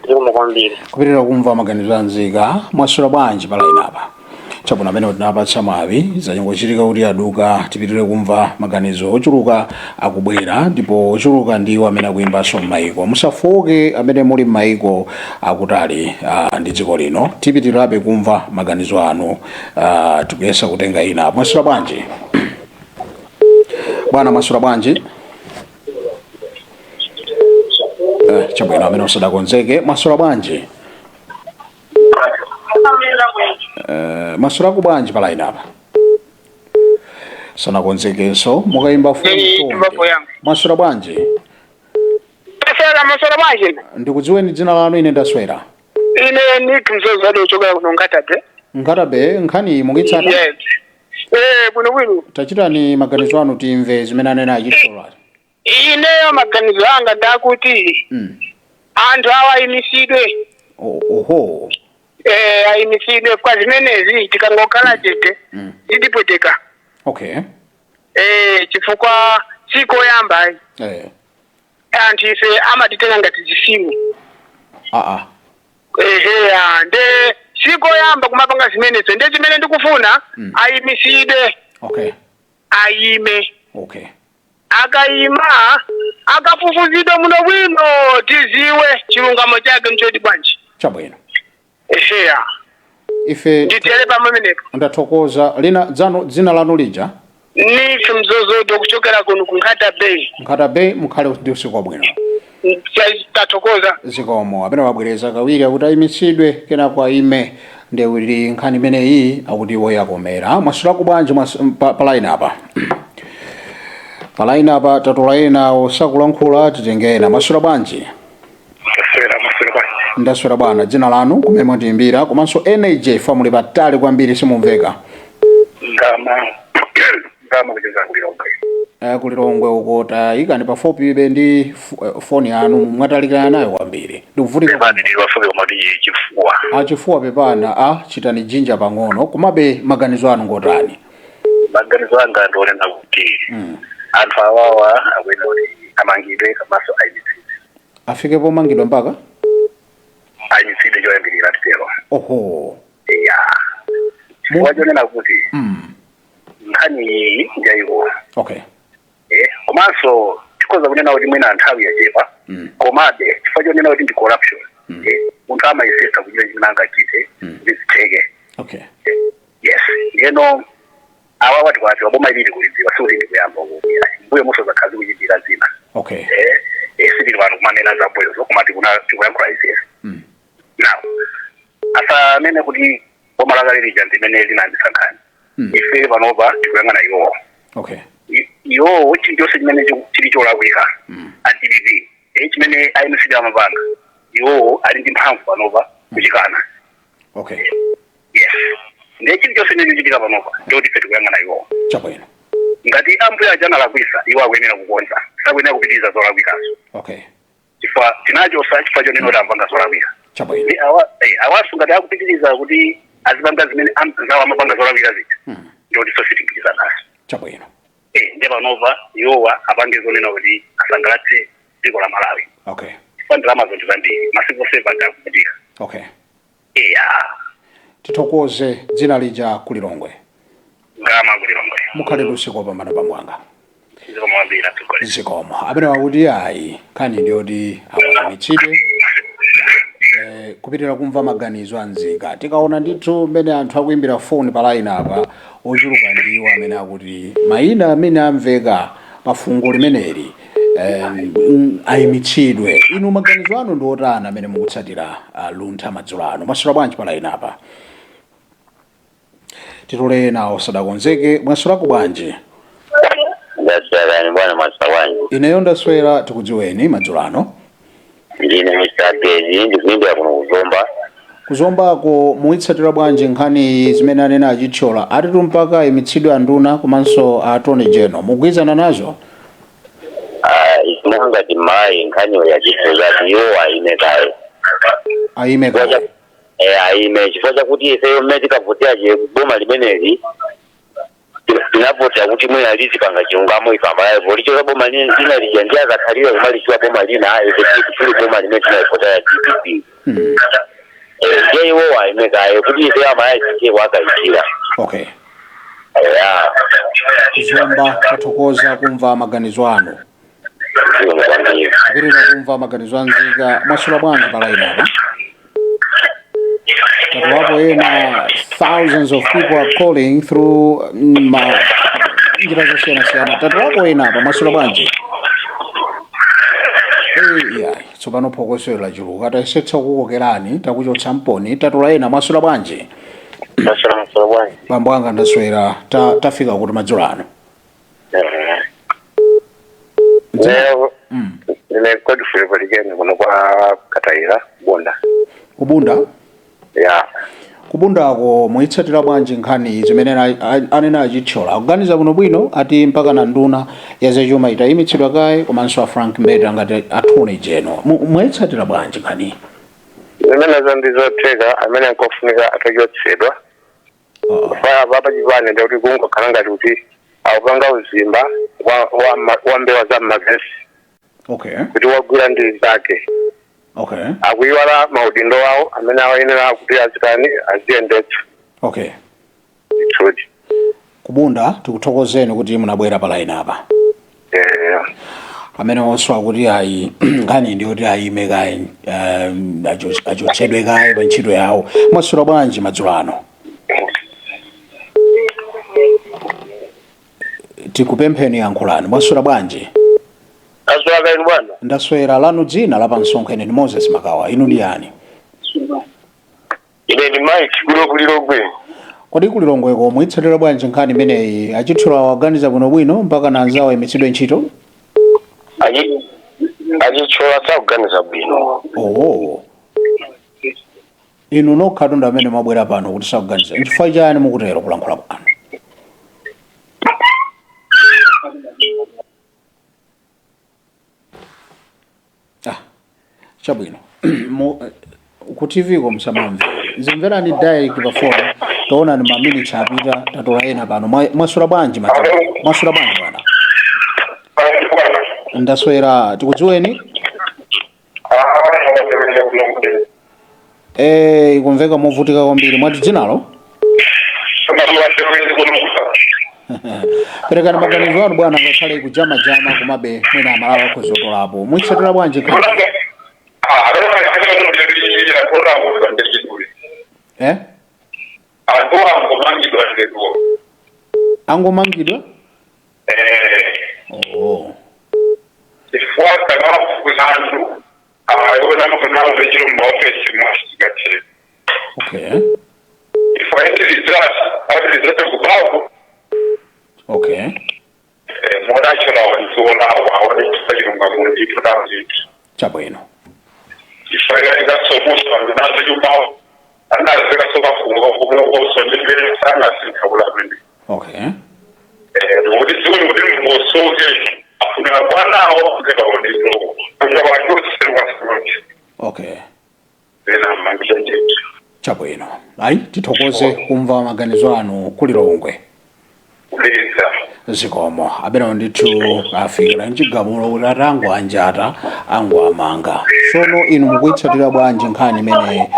Zikomo kwambiri. Kupitirira kumva maganizo anzika. Mwaswera bwanji pa line apa? Chabwino, amene tinapatsa mwawi zangochitika kuti aduka. Tipitirire kumva maganizo ochuluka akubwera, ndipo ochuluka ndiwo amene akuyimbanso m'mayiko. Musafoke amene muli m'mayiko akutali ndi dziko lino, tipitirirabe kumva maganizo anu. Tikuyesa kutenga ina. Mwaswera bwanji bwana? Mwaswera bwanji? Chabwino, amene usadakonzeke. Mwaswera bwanji? Mwaswerako bwanji pa line apa? Sanakonzekenso, mukayimba foni. Mwaswera bwanji? Maswera, maswera bwanji? Ndikudziweni dzina lanu, ine ndaswera. Ine ni mzozado kuchokera kuno Nkatabe. Nkatabe, nkhani mukitsata? Yes. Bwino bwino. Tachitani maganizo anu timve zimene anena achitsola. Ineyo maganizo anga ndakuti anthu awa ayimisidwe. Oho. Ayimisidwe kwa zimenezi, tikangokhala chete zitipweteka. Chifukwa sikoyamba ayi. Anthu ife amatitenga ngati zisimu. Aa. Eheya, nde sikoyamba kumapanga zimenezo, nde chimene ndikufuna ayimisidwe. Ayime. Akayima akafufuzidwe muno bwino, tiziwe chilungamo chake mchoti bwanji. Chabwino. Eheya. Ife Nditere pamenepo. Ndathokoza. Lina dzanu, dzina lanu lija? Nife mzozodo kuchokera kuno ku Nkhata Bay. Nkhata Bay, mukhale ndi usiku wabwino. Tathokoza. Zikomo. Amene wabwereza kawiri akuti ayimitsidwe, kenako ayime, ndekuti nkhani imeneyi akuti iwo yakomera. Mwaswerako bwanji pa line apa? Pa line apa tatola ena osakulankhula, titenge ena. Mwaswera bwanji? Maswera, maswera bwanji? Ndaswera bwana. Dzina lanu, kumene mwatiyimbira, komanso NAJ famuli patali kwambiri, simumveka. Ngama, ngama kucheza kuLilongwe. KuLilongwe uko, tayikani pafupi ibe ndi foni yanu, mwatalikana nayo kwambiri, ndikuvutika. Pepani, ndili pafupi koma ndi chifuwa. Achifuwa, pepana, a chitani jinja pang'ono. Komabe maganizo anu ngotani? Maganizo anga ndionena kuti anthu awawa akuyenera kuti amangidwe komanso ayimitsidwe. Afike pomangidwa mpaka? Ayimitsidwe choyambirira, titero. Oho. Ya, chifukwa chonena kuti nkhani iyi njayikulu. Komanso tikhoza kunena kuti mwina nthawi yachepa, komabe chifukwa chonena kuti ndi corruption, munthu amayesesa kuchita chimene angachite kuti zitheke. Yes, ndiyeno awawa tikwadziwa, boma ilili kulidziwa, sikuti ndikuyamba kuya mbuyo muso zakhazi kuchitika zina. Sitili pano kumanena zambuyozo, koma tikuyankhula izezi. Now asanene kuti boma lakale lija ndimene linayambitsa nkhani. Ife panopa tikuyang'ana iwowo. Iwowo chilichonse chimene chili cholakwika a DPP, chimene IMCD amapanga, iwowo ali ndi mphamvu panopa kuchikana. Yes, ndiye chilichonse chimene chikuchitika panopa ndikuti ife tikuyang'ana iwowo. Ngati ambuyo aja analakwisa, iwo akuyenera kukonza, sakuyenera kupitiriza zolakwikazo, chifukwa tinachosa chifukwa chonena kuti amapanga zolakwika. Ndi awa awasu ngati akupitiriza kuti azipanga zimene zawo amapanga zolakwika zija, ndikuti so sitigwirizana nazo. Ndiye panopa iwowa apange zonena kuti asangalatse dziko la Malawi, chifukwa ndalamazo ndi zambiri, ma civil servant akuvutika. Eya. Tithokoze. Dzina lija kuLilongwe? Ngama, kuLilongwe. Mukhale ndi usiku wopambana pamwanga. Zikomo kwambiri, atsogoleri. Zikomo. Amene wakuti ayi, nkhani ndiyoti awayimitsidwe. Kupitirira kumva maganizo anzika, tikaona ndithu mmene anthu akuimbira foni pa line apa, ochuluka ndiwo amene akuti mayina amene amveka pa fungo limeneli ayimitsidwe. Inu maganizo anu ndi otani amene mukutsatira Luntha madzulo ano? Mwaswera bwanji pa line apa? Titole nawo sadakonzeke. Mwaswerako bwanji? Ndaswera bwana, mwaswera bwanji? Ineyo ndaswera. Tikudziweni madzulo ano? Ndine Mr Gezi, ndikuimbira kuno kuZomba. KuZombako muitsatira bwanji nkhani zimene anena achithyola, atitu mpaka ayimitsidwe anduna komanso a attorney general? Mugwirizana nazo? Ngati mayi, nkhaniyo yachithyola, iwo aime kaye. Ayime kaye? Aime, chifukwa chakuti ifeyo mmene tikavotera boma limeneli, tinavotera kuti mwina lizipanga chilungamo. Ife amalawi polichoka boma lina lija ndi akathalira kumalichiwa boma lina, ife tili boma limene tinalivotera DPP. Ndiye iwo aime kaye kuti ife amalawi tiye kuwakayikira. Ya. KuZomba, tathokoza kumva maganizo anu. Zikomo kwambiri. Kupitira kumva maganizo anzika. Mwaswera bwanji pa line apa? Tatuwapo ena. Thousands of people are calling through ma njira zosiyanasiyana. Tatuwapo ena apa. Mwaswera bwanji? Iyayi, tsopano phokoso lachuluka, tayesetsa kukukokerani, takuchotsa mponi. Tatula ena. Mwaswera bwanji? Maswera, maswera bwanji? Bambo anga, ndaswera. Tafika kuti madzulo ano? Lero ndine Godfrey Palikeni kuno kwa Kataira, Bunda. KuBunda? Ya. KuBundako muitsatira bwanji nkhani zimene anena achithyola? Akuganiza bwino bwino, ati mpaka na nduna ya zachuma itayimitsidwa kaye, komanso a Frank Mbeta ngati attorney general. Mwayitsatira bwanji nkhani? Zimenezo ndi zotheka, amene nkofunika atachotsedwa. Paya papa chipani ndikuti kungokhala ngati kuti akupanga uzimba wa mbewa za mmagesi kuti wagwira ndi zake. Akuiwala maudindo awo amene awayenera kuti azitani, aziyendetsa. Ndithudi. KuBunda, tikuthokozeni kuti munabwera pa line apa. Amene onso akuti ayi, nkhani ndiyoti ayime kaye, achotsedwe kaye pa ntchito yawo. Mwaswera bwanji madzulo ano? Tikupempheni, yankhulani. Mwaswera bwanji? Aswera kaini bwana. Ndaswera. Lanu dzina la pansonkhene ndi Moses Makawa. Inu ndi yani? Ine ndi Mike kuno kuLilongwe. Kodi kulilongweko muitsatira bwanji nkhani imeneyi? Achithyola waganiza bwinobwino mpaka na anzawo ayimitsidwe ntchito? Achithyola sakuganiza bwino. Oh, inu nokhatu ndi amene mwabwera pano kuti sakuganiza. Nchifukwa chani mukutero kulankhula kwanu? Ah, chabwino. Ku TV ko musamamve, zimverani direct pa phone. Taona ni maminitsi apita, tatola ena pano. Mwaswera bwanji madzulo? Mwaswera bwanji bwana? Ndaswera. Tikudziweni? Ikumveka movutika kwambiri. Mwati dzinalo? Perekani maganizo anu bwana, ngakhale kujamajama komabe mwina amalawa akhozotolapo. Muitsatira bwanji nkhani? Eh? Angomangidwa? Oh. Okay. Okay. Chabwino. Okay. Okay. Chabwino. Ayi, tithokoze kumva maganizo anu kulilongwe. Zikomo. Abena ndithu afikira mchigamulo kuti atango anjata ango amanga. Sono inu mukuitsatira bwanji nkhani imene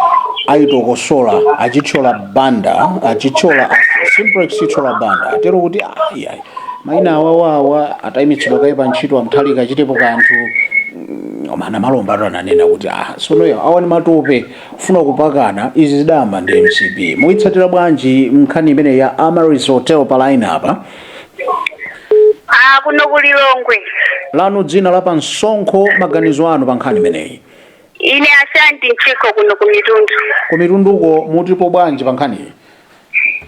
ayitokosola achithyola banda, achithyola Simplex Chithyola Banda, atero kuti ayi ayi maina awawawa atayimitsidwa kaye pa ntchito, amthalika achitepo kanthu. Mana malomba atu ananena kuti sono ya awa ni matope kufuna kupakana. Izi zidayamba ndi MCP. Muitsatira bwanji nkhani imene ya Amaryllis Hotel pa line apa? Ah, kuno kulilongwe. Lanu dzina la pansonkho, maganizo anu pa nkhani imeneyi? Ine Ashanti Nchiko kuno kumitundu. Kumitunduko mutipo bwanji pa nkhaniyi?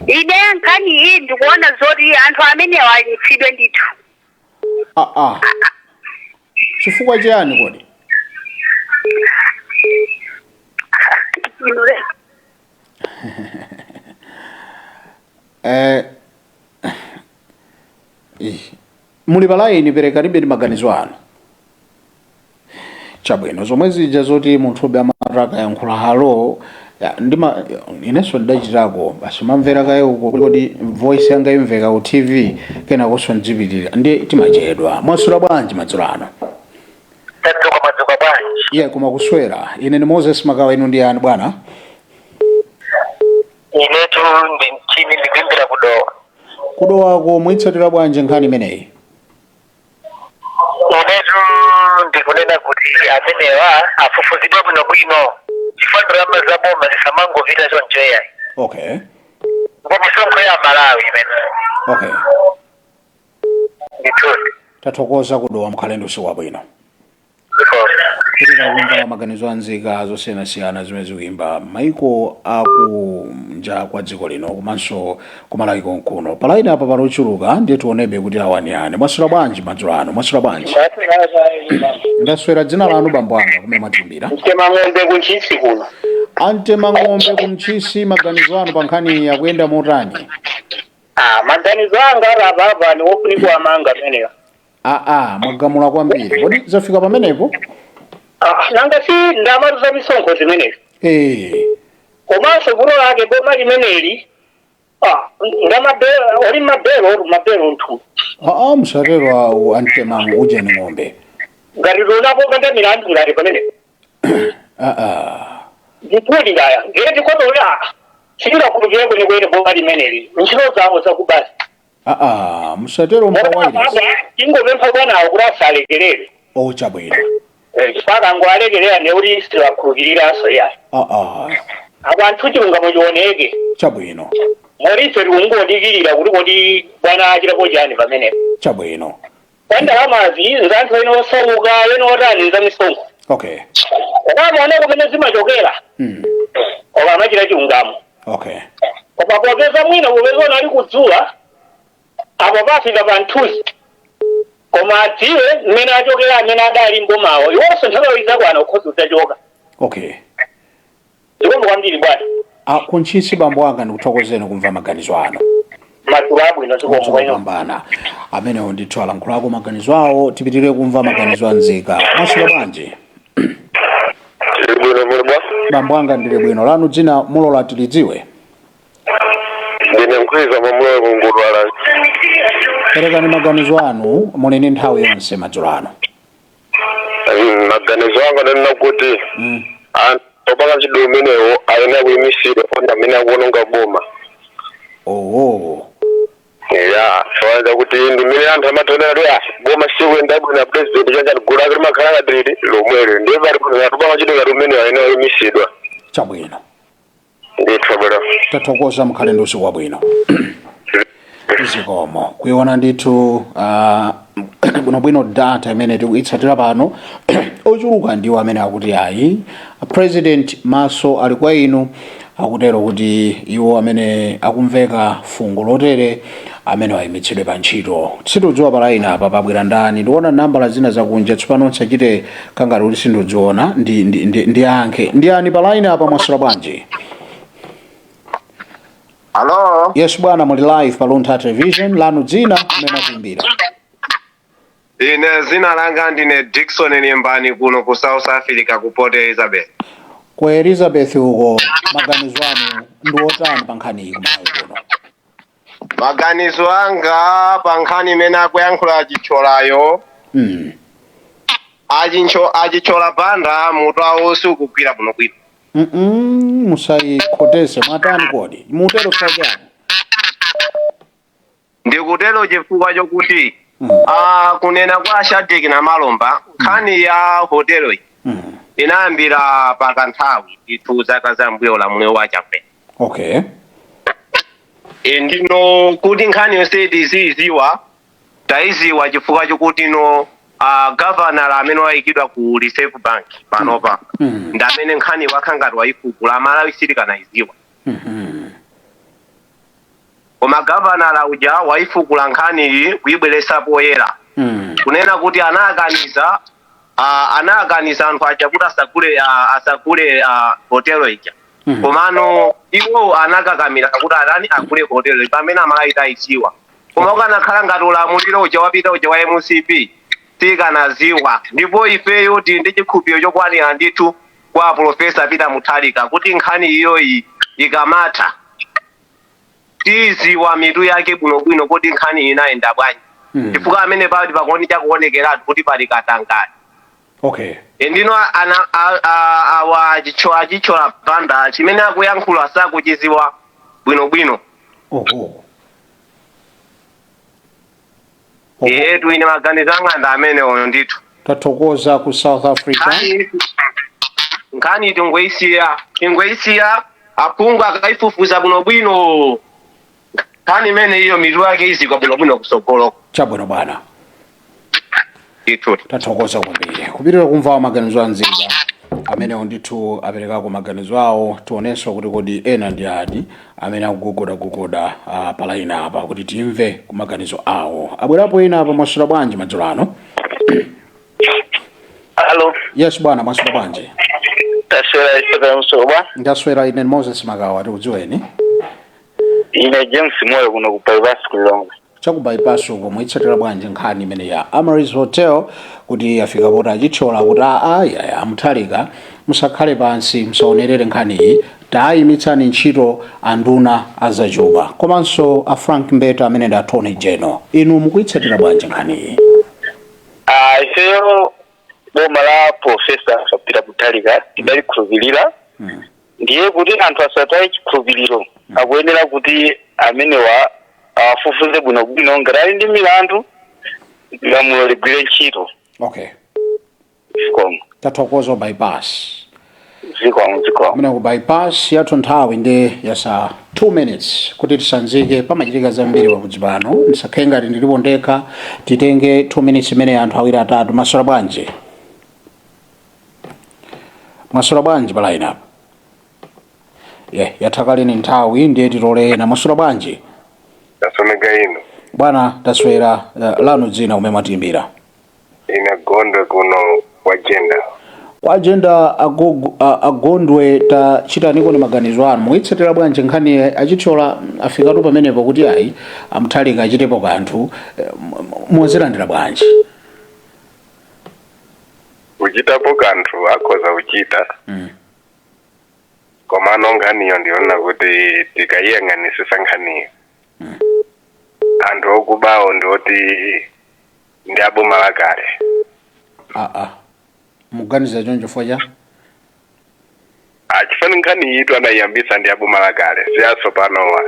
Ine nkhani iyi ndikuona zoti anthu amene ayimitsidwe ndithu. Chifukwa chiyani kodi? Muli pa line, perekanibe ndi maganizo anu. Chabwino, zomwe zija zoti munthu ube amataka yankhula halo ya, ndima inenso ndidachitako basi mamvera kaye uko kodi voice yanga imveka ku TV kenakonso ndidzipitirira ndi timachedwa. Mwaswera bwanji madzulo ano? Tadzuka madzuka bwanji? Iye koma kuswera. Ine ni Moses Makawa, inu ndi ani bwana? Inetu ndi mchini ndikuimbira kudowa. Kudowako muitsatira bwanji nkhani imeneyi? Inetu ndikunena kuti amenewa afufuzidwe bwinobwino chifukwa ndalama za boma zisamangopita choncho yayi. Okay. Ngo misonkho ya Malawi imene. Okay. Ndithu. Tathokoza kudowa, mkhale ndi usiku wabwino. Kuti takumva maganizo a nzika zosiyanasiyana zimene zikuyimba maiko akunja kwa dziko lino komanso kumalawi konkuno. Pa line apa palochuluka, ndiye tionebe kuti awani ani. Mwaswera bwanji madzulo ano? Mwaswera bwanji? Ndaswera. Dzina lanu bambo anga, kumene mwatimbira? Mtema ng'ombe kuntchisi kuno. Amtema ng'ombe kumchisi, maganizo anu pa nkhani yakuyenda motani? Ah, maganizo anga arapapa ni wofunika amanga ameneyo. Aa, mwagamula kwambiri. Kodi zafika pamenepo? Ah, nanga si ndalama za misonkho zimenezi? Komanso vuto lake boma limeneli ngamabelo oli mabelo mabelo nthu. Aa, msatero awu amtema ujeni ng'ombe. Ngati lunapo kanda milandu ngati pamene. Aa. Ndikuti ngaya ngeti tikotola sindingakhulupirire kwenikweni boma limeneli ntchito zawo zakubasi. Aa, msatero mpawairesi. Ingopempha bwanawo kuti asalekerere. Oh, chabwino. Chifukwa angoalekerera nekuti sitiwakhulupiriranso yayi. Aa. Abantu chilungamo chioneke. Chabwino. Moriso tikungodikirira kuti kodi bwana achitapo chani pamenepo. Chabwino. Kwa ndalamazi nzanthu ene osauka ene otani za misonkho. Okay. Ukamaona kumene zimachokera. Okamachita chilungamo. Okay. Koma popeza mwina popeza unali kudzuwa, apo pafika pa mthunzi. Koma adziwe mmene achokera amene adali mbomawo, iwonso nthawi idzakwana ukhoza udzachoka. Okay. Zikomo kwambiri, bwana. Ah, kuntchisi, bambo anga, ndikuthokozeni kumva maganizo anu. Madzulo abwino, zikomo kwa inu. Kupambana. Amenewo ndithu alankhulako maganizo awo. Tipitirire kumva maganizo anzika. Mwaswera bwanji? Bwino, muli bwa? Bambo anga, ndili bwino. Lanu dzina, mulola tilidziwe? Ndine Mkwiza Mamuloyo kungudwala. Perekani maganizo anu, muli ndi nthawi yonse madzulo ano. Maganizo anga ndanena kuti anthu opanga mchitidwe umenewo ayenera kuyimisidwa, fonda amene akuononga boma. Ya, fanza kuti ndimene anthu amatonera kuti ah, boma sikuyenda bwino, president chanja gulu lake limakhala ngati lili lomwelo, ndiye pali anthu opanga mchitidwe ngati umenewo ayenera kuyimisidwa. Chabwino. Ndithu, bwino. Tathokoza, mukhale ndi usiku wabwino, zikomo. Kuiona ndithu bwinobwino data imene tikuitsatira pano, ochuluka ndiwo amene akuti ayi, President, maso ali kwa inu. Akutero kuti iwo amene akumveka fungo lotere amene wayimitsidwe pa ntchito. Sitikudziwa pa line apa pabwera ndani. Ndikuona nambala zina zakunja tsopano, nsachite kangati kuti sindidziona. Ndiyankhe ndiyani pa line apa? Mwaswera bwanji? Hello? Yes bwana, muli live pa Luntha Television. Lanu dzina, mmene mwakuimbira? Ine zina langa ndine Dickson Limbani, kuno ku South Africa, ku Port Elizabeth. Ku Elizabeth uko, maganizo anu ndi otani pa nkhani iyi kumalawi kuno? Maganizo anga pa nkhani imene akuyankhula Achithyolayo, Achithyola Banda, mutu awo sukugwira bwinobwino. Musayikhotese, mwatani kodi? Mutero chani? Ndikutero chifukwa chokuti kunena kwa Shadric Namalomba, nkhani ya hotelo iyi inayambira pakanthawi ndithu, zaka zambuyo, ulamuliro wa Chakwera. E, ndino kuti nkhani yonse tiziyiziwa, tayiziwa chifukwa chokuti no governor amene wayikidwa ku Reserve Bank panopa ndi amene nkhani wakha ngati wayifukula. Amalawi sitikanayiziwa, koma governor uja wayifukula nkhani iyi kuyibweretsa poyera, kunena kuti anakaniza anthu aja kuti asagule hotelo ija. Komano iwo anakakamira kuti atani, agule hotelo, pamene Amalawi tayidziwa. Koma ukanakhala ngati ulamuliro uja wapita uja wa MCP, tikanaziwa. Ndipo ifeyo tili ndi chikhulupiriro chokwanira ndithu kwa Professor Peter Mutharika kuti nkhani iyoyi ikamatha tiziwa mitu yake bwinobwino, kuti nkhani inayenda bwanji, chifukwa amene pali pakuoni chakuonekeratu kuti pali katangale. E, ndino ana awa Achithyola Banda chimene akuyankhula sakuchiziwa bwinobwino. Etu, ine maganizo anga ndi amenewo ndithu. Tathokoza ku South Africa. Nkhani tingoyisiya aphungu akaifufuza bwinobwino nkhani imene iyo, mitu yake izikwa bwinobwino kusogoloko. Chabwino bwana. Ndithu. Tathokoza kwambiri. Kupitirira kumva maganizo anzika amenewo ndithu aperekako maganizo awo. Tionenso kuti kodi ena ndi adi amene akugogodagogoda pa line apa kuti timve ku maganizo awo. Abwerapo ena apa. Mwaswera bwanji madzulo ano? Hello. Yes bwana, mwaswera bwanji? Taswera iseka msoba. Ndaswera ine Moses Magawa. Tikudziweni? Ine James Moyo, kuno ku Bypass, Kulilongwe. Chaku Bypass uko, mwitsatira bwanji nkhani imene ya Amaryllis Hotel, kuti afika poti Achithyola kuti aa, yaya, Amutharika, musakhale pansi, musaonerere nkhaniyi, tayimitsani ntchito anduna azachuma komanso a Frank Mbeta amene ndi Attorney General? Inu mukuyitsatira bwanji nkhaniyi? Ah, ifeyo boma la Professor Peter Mutharika tidalikhulupirira. Ndiye kuti anthu asataye chikhulupiriro, akuyenera kuti amenewa afufuze bwinobwino. Ngati ali ndi milandu, lamulo ligwire ntchito. Zikomo. Tathokoza, Bypass. Zikomo, zikomo. Kumene ku Bypass, yathu nthawi ndi yasa 2 minutes kuti tisanzike. Pamachitika zambiri pamudzi pano, ndisakhale ngati ndilipo ndekha. Titenge 2 minutes imene anthu awiri atatu. Maswera bwanji? Mwaswera bwanji pa line apa? Yeah, yatha kale ni nthawi, ndiye titole ena. Mwaswera bwanji? Tasomeka ino. Bwana, taswera. Lanu dzina, kumene mwatiimbira? Ine Gondwe, kuno kwa Jenda. Kwa Jenda. Agondwe, tachitaniko ni maganizo anu. Muyitsatira bwanji nkhani? Achithyola afikatu pamenepo kuti ayi, amthalika achitepo kanthu. Muzilandira bwanji? Kuchitapo kanthu akhoza kuchita, komano nkhaniyo ndiona kuti tikayiyang'anisisa nkhaniyo, anthu okubawo ndioti ndi aboma lakale. Aa, muganiza choncho chifukwa cha? Achifani nkhani yitu anayiyambisa ndi aboma lakale, siyatsopanowa.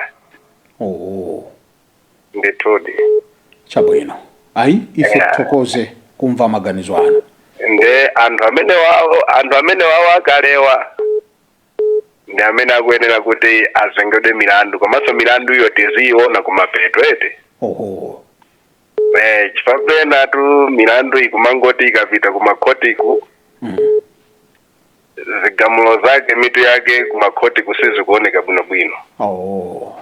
Oh. Ndithudi. Chabwino, ayi, ife tithokoze kumva maganizo anu. Nde anthu amene wawo akalewa ndi amene akuyenera kuti azengedwe milandu, komanso milandu iyo tiziyiona kumapeto ete. Oho. Chifukwa penatu milandu ikumangoti ikapita kumakhotiku, zigamulo zake, mitu yake kumakhoti kusizikuoneka bwinobwino. Oh.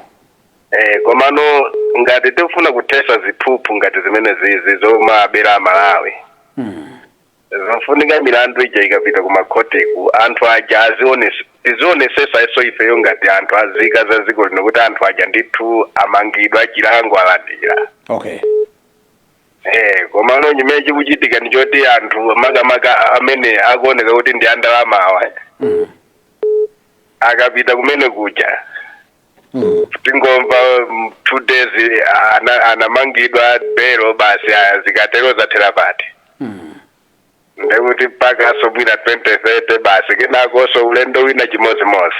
Komano ngati tikufuna kuthesa ziphuphu ngati zimene zizi zomabera Amalawi, zofunika milandu ija ikapita kumakhotiku, anthu aja tizionesesa iso ifeyo ngati anthu azika za dziko lino kuti anthu aja ndithu amangidwa, chilango alandira. Komano chimene chikuchitika ndi choti anthu, makamaka amene akuoneka kuti ndi andalama awa, akapita kumene kuja, tingomva 2 days anamangidwa, belo basi. Aya, zikatero zathera pati? Ndekuti mpakaso mwina 2030 basi, kenakonso ulendo wina chimodzimodzi.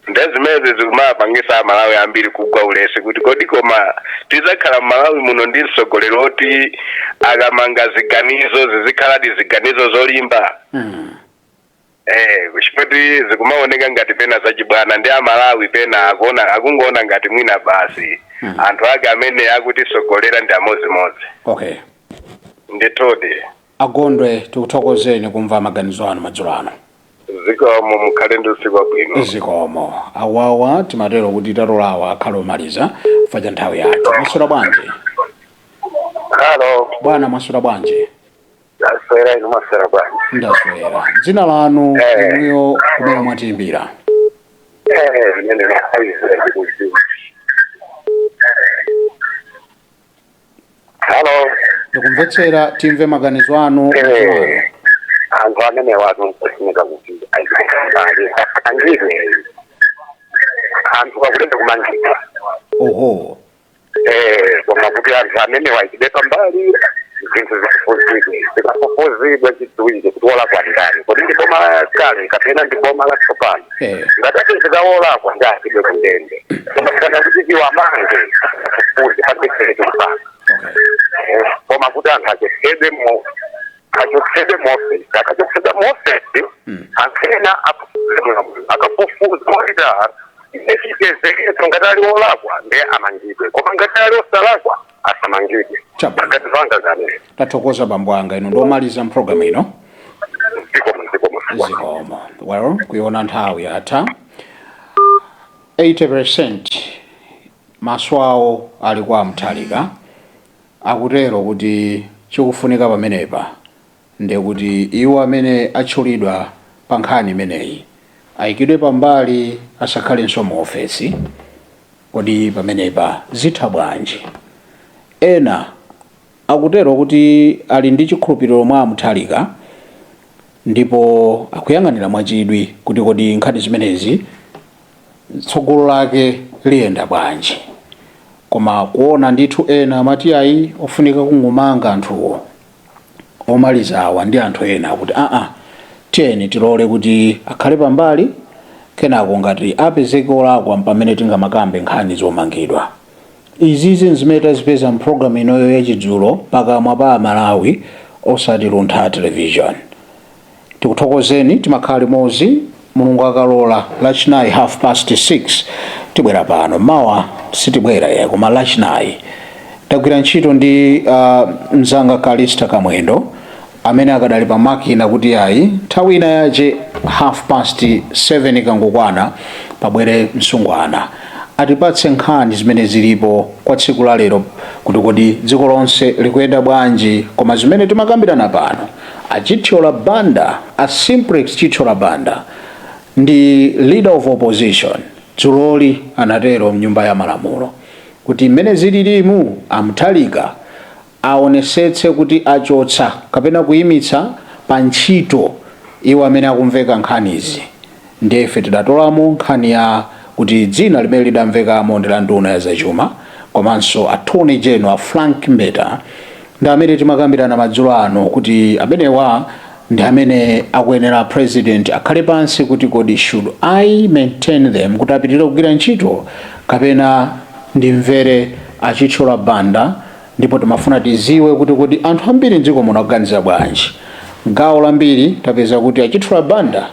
Nde zimene zikumapangisa Amalawi ambiri kugwa ulesi kuti kodi koma tizakhala mmalawi muno ndi mtsogoleri oti akamanga ziganizo zizikhaladi ziganizo zolimba? Kuchipoti zikumaoneka ngati pena zachibwana ndi Amalawi pena akuona, akungoona ngati mwina basi anthu ake amene akutisogolera ndi amodzimodzi. Ndithudi. Agondwe, tikuthokozeni kumva maganizo anu madzulo ano. Zikomo, mukhale ndi usiku wabwino. Zikomo. Awawa timatero kuti tatolawa akhale omaliza faja nthawi yathu. Mwaswera bwanji? Halo. Bwana, mwaswera bwanji? Ndaswera, inu mwaswera bwanji? Ndaswera. Dzina lanu, inuyo, kumene mwatiimbira? Ine Isaac kuzimu. Halo. Ndikumvetsera, timve maganizo anu madzulo ano. Anthu amene watu nkufunika kuti aizali angidwe, anthu kakulenda kumangidwa. Oho. Koma kuti anthu amene waikidwe pambali, zinthu zifufuzidwe, zikafufuzidwe chidziwike kuti wolakwa ndani. Kodi ndi boma la kale kapena ndi boma la tsopano? Ngati apezeka wolakwa, ndi apidwe kundende, koma kana kuti tiwamange afufuze pamene tikupanga. Koma kuti anthu achotsedwe mo, achotsedwe mu ofesi, akachotsedwa mu ofesi, anthu ena afufuzidwe, akafufuza molita chitezekezo, ngati ali wolakwa ndiye amangidwe, koma ngati ali osalakwa asamangidwe. Chabwino. Maganizo anga amene. Tathokoza, bambo anga, inu ndomaliza mpulogalamu ino. Zikomo, zikomo. Zikomo. Well, kuiona nthawi yatha, 80% maso awo ali kwa Mthalika. Akutero kuti chikufunika pamenepa ndekuti iwo amene atchulidwa pa nkhani imeneyi ayikidwe pambali, asakhalenso mu ofesi. Kodi pamenepa zitha bwanji? Ena akutero kuti ali ndi chikhulupiriro mwa Mutharika ndipo akuyang'anira mwachidwi kuti kodi nkhani zimenezi tsogolo lake liyenda bwanji. Koma kuona ndithu ena amati ayi, ofunika kungomanga anthuwo. Omaliza awa ndi anthu ena akuti aa, tiyeni tilole kuti akhale pambali, kenako ngati apezeke olakwa pamene tingamakambe nkhani zomangidwa. Izizi nzimene tazipeza mpulogalamu inoyo yachidzulo, pakamwa pa Amalawi, osati Luntha Television. Tikuthokozeni, timakhala limodzi. Mulungu akalola, Lachinayi 6:30 tibwera pano. Mawa sitibwera ye, koma Lachinayi. Tagwira ntchito ndi mzanga Kalista Kamwendo. Amene akadali pa makina kuti ayi, nthawi ina yache 7:30 ikangokwana pabwere msungwana atipatse nkhani zimene zilipo kwa tsiku la lero, kuti kodi dziko lonse likuyenda bwanji. Koma zimene timakambirana pano, a Chithyola Banda, a Simplex Chithyola Banda ndi leader of opposition, dzuloli anatero mnyumba ya malamulo kuti mmene zililimu, a Mutharika aonesetse kuti achotsa kapena kuyimitsa pa ntchito iwo amene akumveka nkhanizi. Ndiye ife tidatolamo nkhani ya kuti dzina limene lidamvekamo ndi la nduna ya zachuma komanso Attorney General Frank Mbeta, ndi amene timakambirana madzulo ano kuti amenewa ndi amene akuyenera president akhale pansi kuti kodi should I maintain them kuti apitirire kugwira ntchito kapena ndimvere a Chithyola Banda? Ndipo timafuna tiziwe kuti kodi anthu ambiri mdziko muno akuganiza bwanji. Gawo lambiri tapeza kuti a Chithyola Banda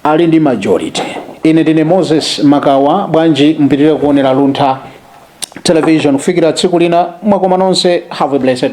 ali ndi majority. Ine ndine Moses Makawa. Bwanji mpitirire kuonera Luntha Television kufikira tsiku lina. Mwakoma nonse, have a blessed